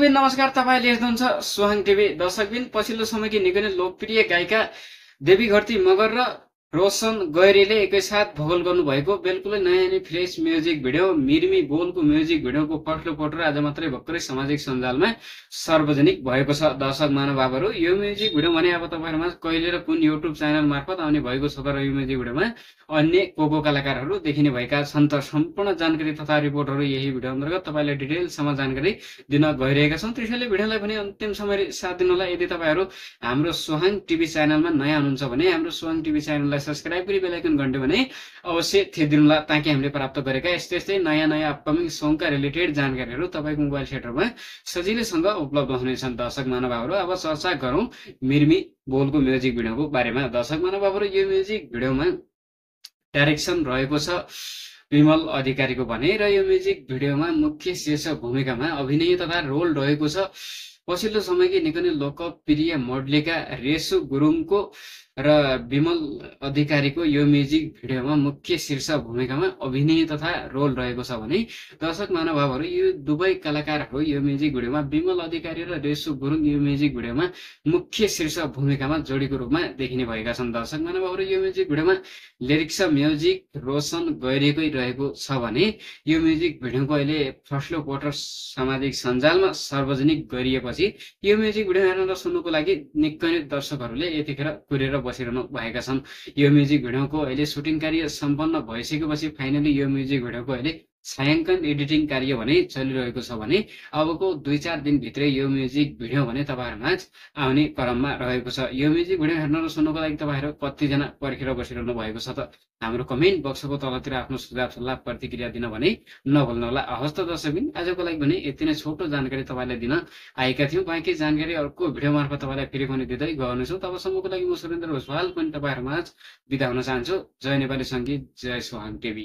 दर्शकबिन नमस्कार, तपाईले हेर्नुहुन्छ सोहाङ टिभी। दर्शकबिन पछिल्लो समयकी निकै नै लोकप्रिय गायिका देवी घरती मगर र रोशन गैरीले एकैसाथ भोकल गर्नुभएको बिल्कुलै नयाँ अनि फ्रेश म्युजिक भिडियो मिर्मी बोलको म्युजिक भिडियोको पहिलो फोटो आज मात्रै भर्खरै सामाजिक सञ्जालमा सार्वजनिक भएको छ। दर्शक महानुभावहरू, यो म्युजिक भिडियो भने अब तपाईहरुमा कहिले र कुन युट्युब च्यानल मार्फत आउने भएको छ र यो म्युजिक भिडियोमा अन्य को कलाकारहरू देखिने भएका छन् त सम्पूर्ण जानकारी तथा रिपोर्टहरू यही भिडियो अन्तर्गत तपाईलाई डिटेलसम्म जानकारी दिन गइरहेका छौं। त्यसैले भिडियोलाई पनि अन्तिम समय साथ दिनुहोला। यदि तपाईहरु हाम्रो सोहाङ टिभी च्यानलमा नयाँ हुनुहुन्छ भने हाम्रो सोहाङ टिभी च्यानललाई सब्स्क्राइब गरी बेल आइकन घण्टे भने अवश्य थिदिनुला, ताकि हामीले प्राप्त गरेका यस्तै नयाँ अपकमिङ सङका रिलेटेड जानकारीहरू तपाईको मोबाइल सेटरमा सजिलैसँग उपलब्ध हुनेछन्। दर्शक महानुभावहरू, अब चर्चा गरौं मिर्मी बोलको म्युजिक भिडियोको बारेमा। दर्शक महानुभावहरू, यो म्युजिक भिडियोमा डाइरेक्सन रहेको छ विमल अधिकारीको भने र यो म्युजिक भिडियोमा मुख्य शीर्षक भूमिकामा अभिनय तथा रोल रहेको छ पछिल्लो समयकी निकै नै लोकप्रिय मोडलिका रेसु गुरुङको र विमल अधिकारीको यो म्युजिक भिडियोमा मुख्य शीर्षक भूमिकामा अभिनय तथा रोल रहेको छ भने दर्शक महानुभावहरू, यो दुवै कलाकारहरू यो म्युजिक भिडियोमा विमल अधिकारी र रेसु गुरुङ यो म्युजिक भिडियोमा मुख्य शीर्षक भूमिकामा जोडीको रूपमा देखिने भएका छन्। दर्शक महानुभावहरू, यो म्युजिक भिडियोमा लिरिक्स म्युजिक रोशन गैरीकै रहेको छ भने यो म्युजिक भिडियोको अहिले फर्स्ट पोस्टर सामाजिक सञ्जालमा सार्वजनिक गरिएपछि यो म्युजिक भिडियो हेर्न र सुन्नको लागि निकै नै दर्शकहरूले यतिखेर कुरेर बसिरहनु भएका छन्। यो म्युजिक भिडियोको अहिले सुटिङ कार्य सम्पन्न भइसकेपछि फाइनली यो म्युजिक भिडियोको अहिले छायाङ्कन एडिटिङ कार्य भने चलिरहेको छ भने अबको 2-4 दिन भित्रै यो म्युजिक भिडियो भने तपाईहरुमा आउने क्रममा रहेको छ। यो म्युजिक भिडियो हेर्न र सुन्नको लागि तपाईहरु कतिजना पर्खेर बसिरहनु भएको छ त हाम्रो कमेन्ट बक्सको तलतिर आफ्नो सुझाव सल्लाह प्रतिक्रिया दिन भने नभुल्नुहोला। हस्त दर्शकबिन, आजको लागि भने यति नै छोटो जानकारी तपाईलाई दिन आएका थियौं। बाँकी जानकारी अर्को भिडियो मार्फत तपाईलाई फेरि पनि दिँदै गर्नेछु। तबसम्मको लागि म सुरेन्द्र भोसवाल पनि तपाईहरुमा बिदा हुन चाहन्छु। जय नेपाली संगीत, जय सोहाङ टिभी।